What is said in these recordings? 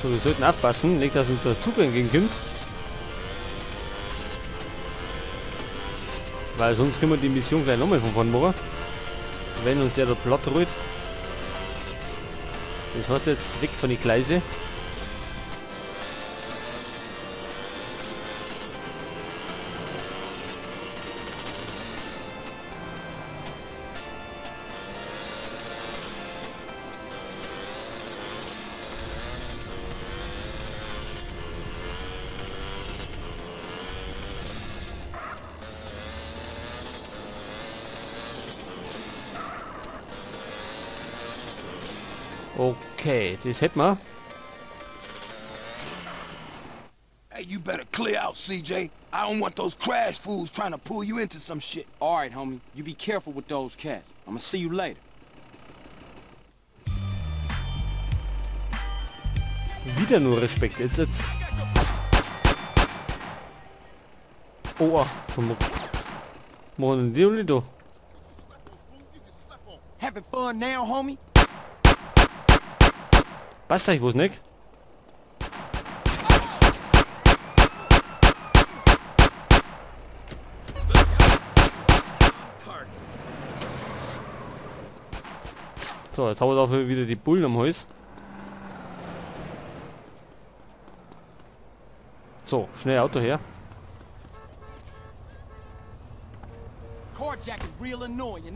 So, wir sollten aufpassen, nicht, dass uns der Zug entgegenkommt. Weil sonst können wir die Mission gleich nochmal von vorn machen. Wenn uns der da platt rollt. Das heißt jetzt weg von den Gleise. Okay, das hätten wir. Hey, you better clear out, CJ. I don't want those crash fools trying to pull you into some shit. All right, homie. You be careful with those cats. I'm gonna see you later. Wieder nur Respekt. Jetzt. Oh, machen die da? Having fun now, homie? Passt euch was nicht? So, jetzt haben wir dafür wieder die Bullen am Hals. So, schnell Auto her.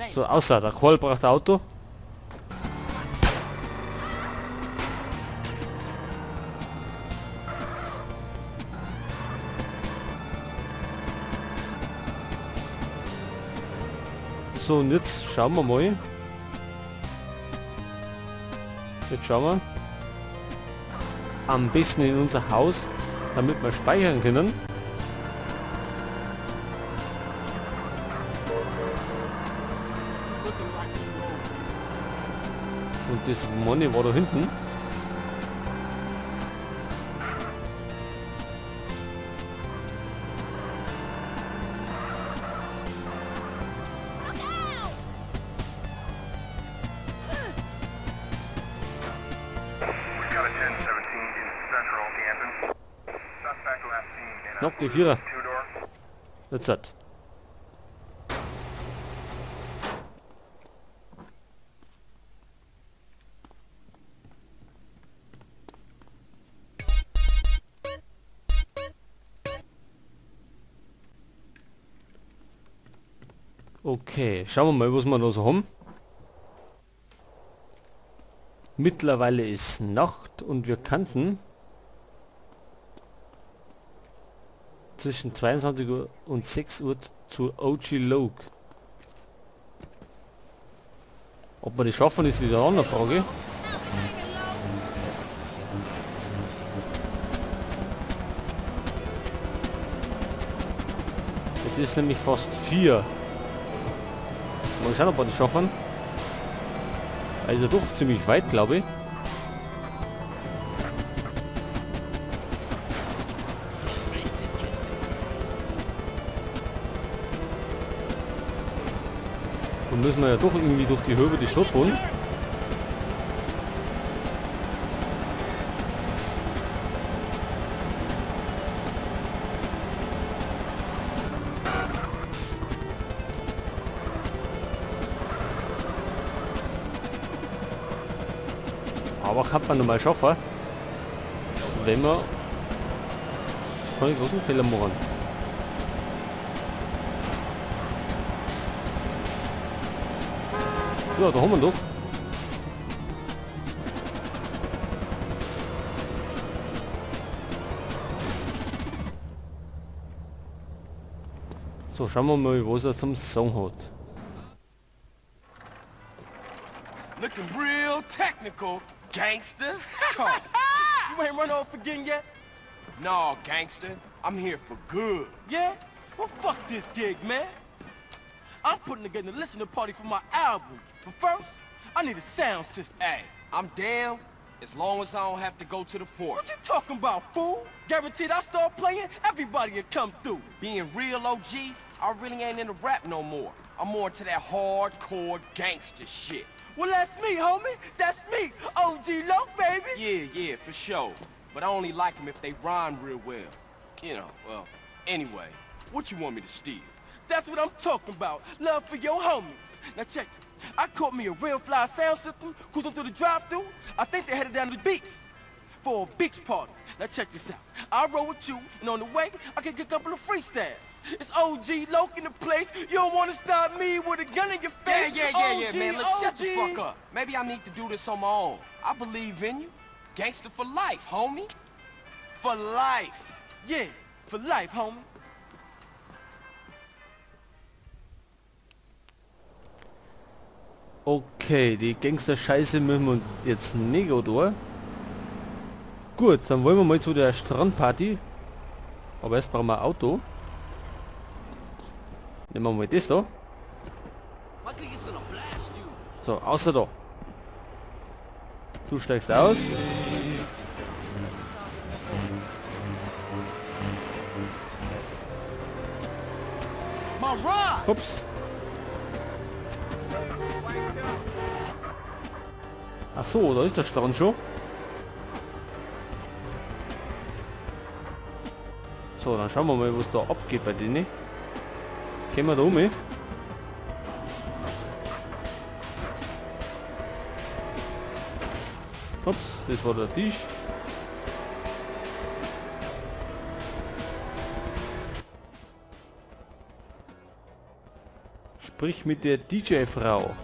So, außer der Karl braucht ein Auto. So, und jetzt schauen wir mal. Jetzt schauen wir am besten in unser Haus, damit wir speichern können. Und das Money war da hinten. Noch die Vierer. Jetzt hat. Okay, schauen wir mal, was wir da so haben. Mittlerweile ist Nacht und wir kannten zwischen 22 Uhr und 6 Uhr zu OG Loc. Ob wir das schaffen, ist wieder eine andere Frage. Jetzt ist nämlich fast 4. Mal schauen, ob wir das schaffen. Also doch ziemlich weit, glaube ich. Dann müssen wir ja doch irgendwie durch die Höhe die Stadt fahren. Aber kann man nochmal schaffen, wenn wir keine großen Fehler machen. Ja, da haben wir doch. So, schauen wir mal, was er zum Song hat. Looking real technical, gangster. Come on. You ain't run off again yet? No, gangster. I'm here for good. Yeah? Well, fuck this gig, man. I'm putting together a listening party for my album. But first, I need a sound system. Hey, I'm down as long as I don't have to go to the port. What you talking about, fool? Guaranteed I start playing, everybody will come through. Being real OG, I really ain't into rap no more. I'm more into that hardcore gangster shit. Well, that's me, homie. That's me. OG Loc, baby. Yeah, yeah, for sure. But I only like them if they rhyme real well. You know, well, anyway, what you want me to steal? That's what I'm talking about. Love for your homies. Now check it. I caught me a real fly sound system, cruising through the drive-thru. I think they headed down to the beach for a beach party. Now check this out. I roll with you, and on the way, I can get a couple of freestyles. It's OG Loc in the place. You don't want to stop me with a gun in your face. Yeah, man. Look, OG. Shut the fuck up. Maybe I need to do this on my own. I believe in you. Gangster for life, homie. For life. Yeah, for life, homie. Okay, die Gangster-Scheiße müssen wir jetzt nicht durch. Gut, dann wollen wir mal zu der Strandparty. Aber erst brauchen wir ein Auto. Nehmen wir mal das da. So, außer da. Du steigst aus. Ups. Ach so, da ist der Strand schon. So, dann schauen wir mal, was da abgeht bei denen. Gehen wir da um? Ups, das war der Tisch. Sprich mit der DJ-Frau.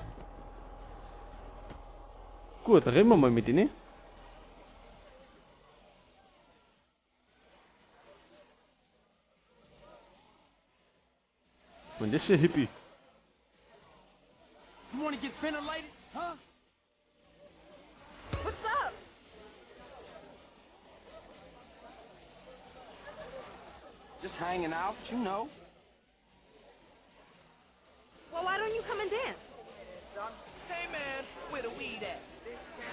Gut, reden wir mal mit denen. Und das ist der Hippie. You wanna get ventilated, huh? What's up? Just hanging out, you know. Well, why don't you come and dance? Hey man, where the weed at?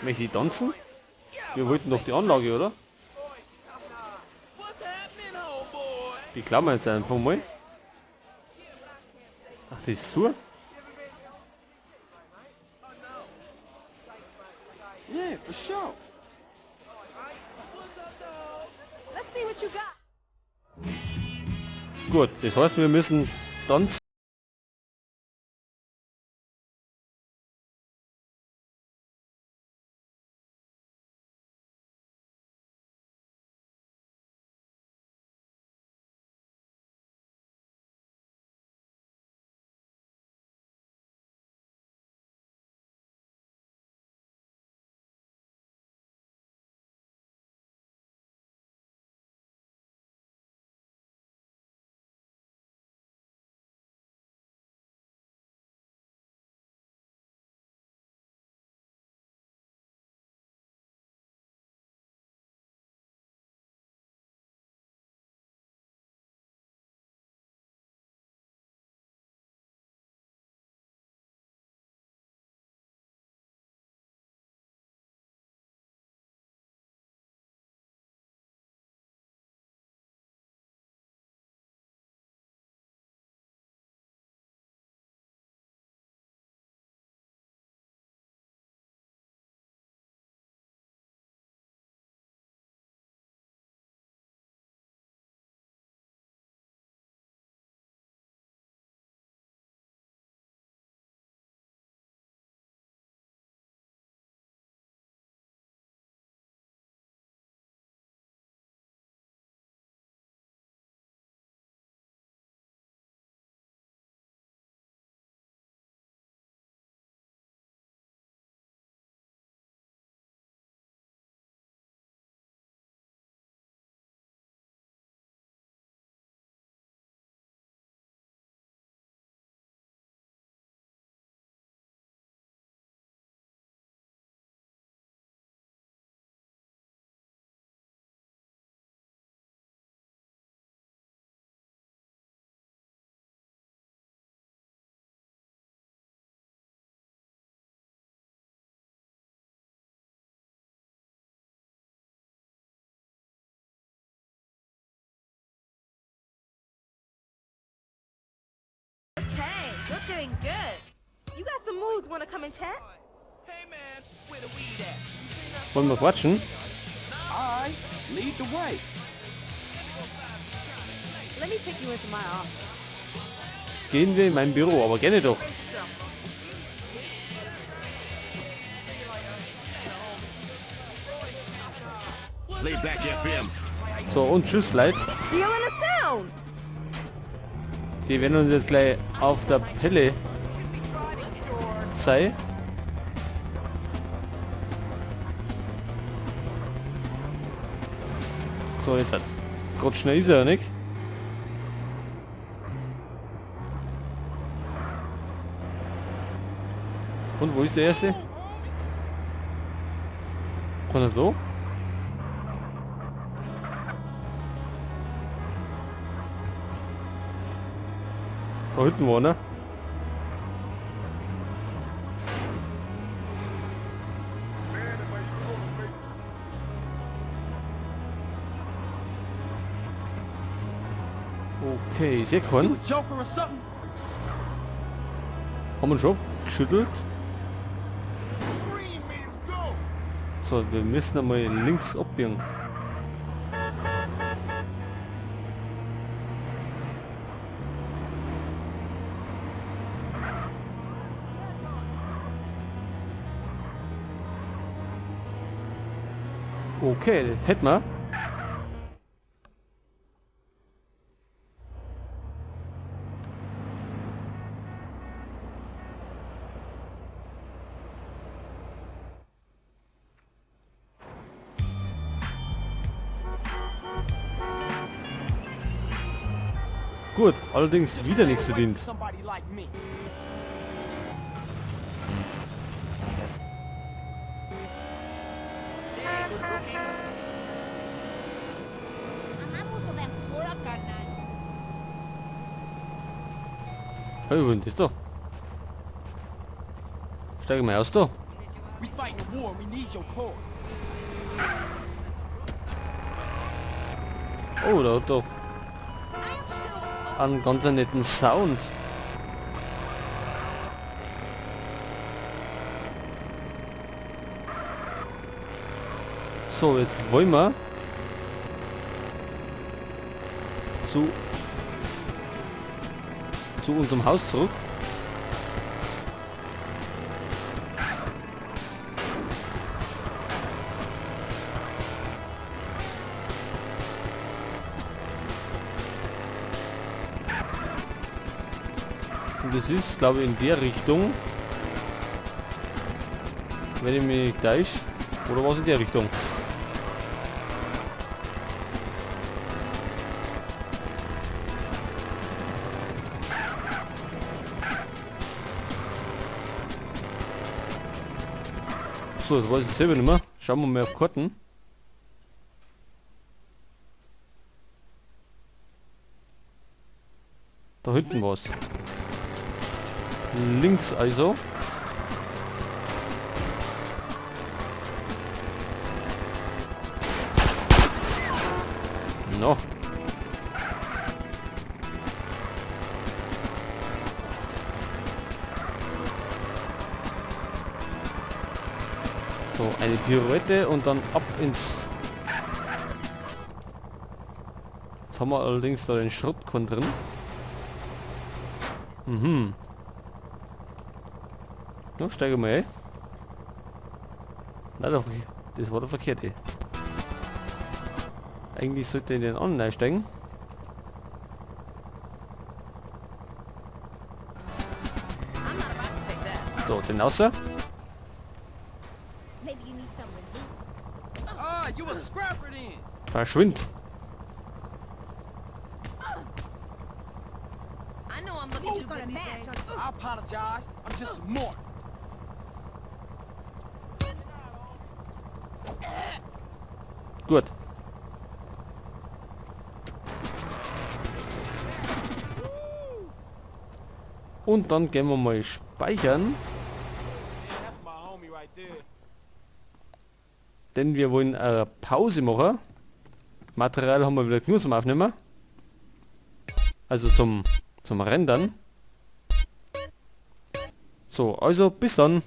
Möchte ich tanzen? Wir wollten doch die Anlage, oder? Die klauen wir jetzt einfach mal. Ach, das ist so. Yeah, for sure. Let's see what you got. Gut, das heißt, wir müssen tanzen. Hey, you're doing good. You got some moves. Wanna come and chat? Wollen wir quatschen? Gehen wir in mein Büro, aber gerne doch. So, und tschüss, Leute. Die werden uns jetzt gleich auf der Pelle sein. So, jetzt hat's. Grad schnell ist er ja nicht. Und wo ist der erste? Kann er so? Da hinten war, ne? Okay, sehr cool. Haben wir schon geschüttelt. So, wir müssen einmal links abbiegen. Okay, hätten wir. Gut, allerdings wieder nichts verdient. Hey, wo ist das da? Steig mal aus da. Oh, da hat doch einen ganz netten Sound. So, jetzt wollen wir zu unserem Haus zurück. Und das ist, glaube ich, in der Richtung. Wenn ich mich nicht täusche. Oder was in der Richtung? So, das weiß ich selber nicht mehr. Schauen wir mal auf Karten. Da hinten war's. Links also. No. So, eine Pirouette und dann ab ins... Jetzt haben wir allerdings da den Schrottkorn drin. Mhm. No, steigen wir ein. Nein, doch, das war der verkehrte. Eigentlich sollte ich in den anderen einsteigen. So, den außer. Verschwind! Gut. Und dann gehen wir mal speichern. Denn wir wollen eine Pause machen. Material haben wir wieder genug zum Aufnehmen. Also zum Rendern. So, also bis dann.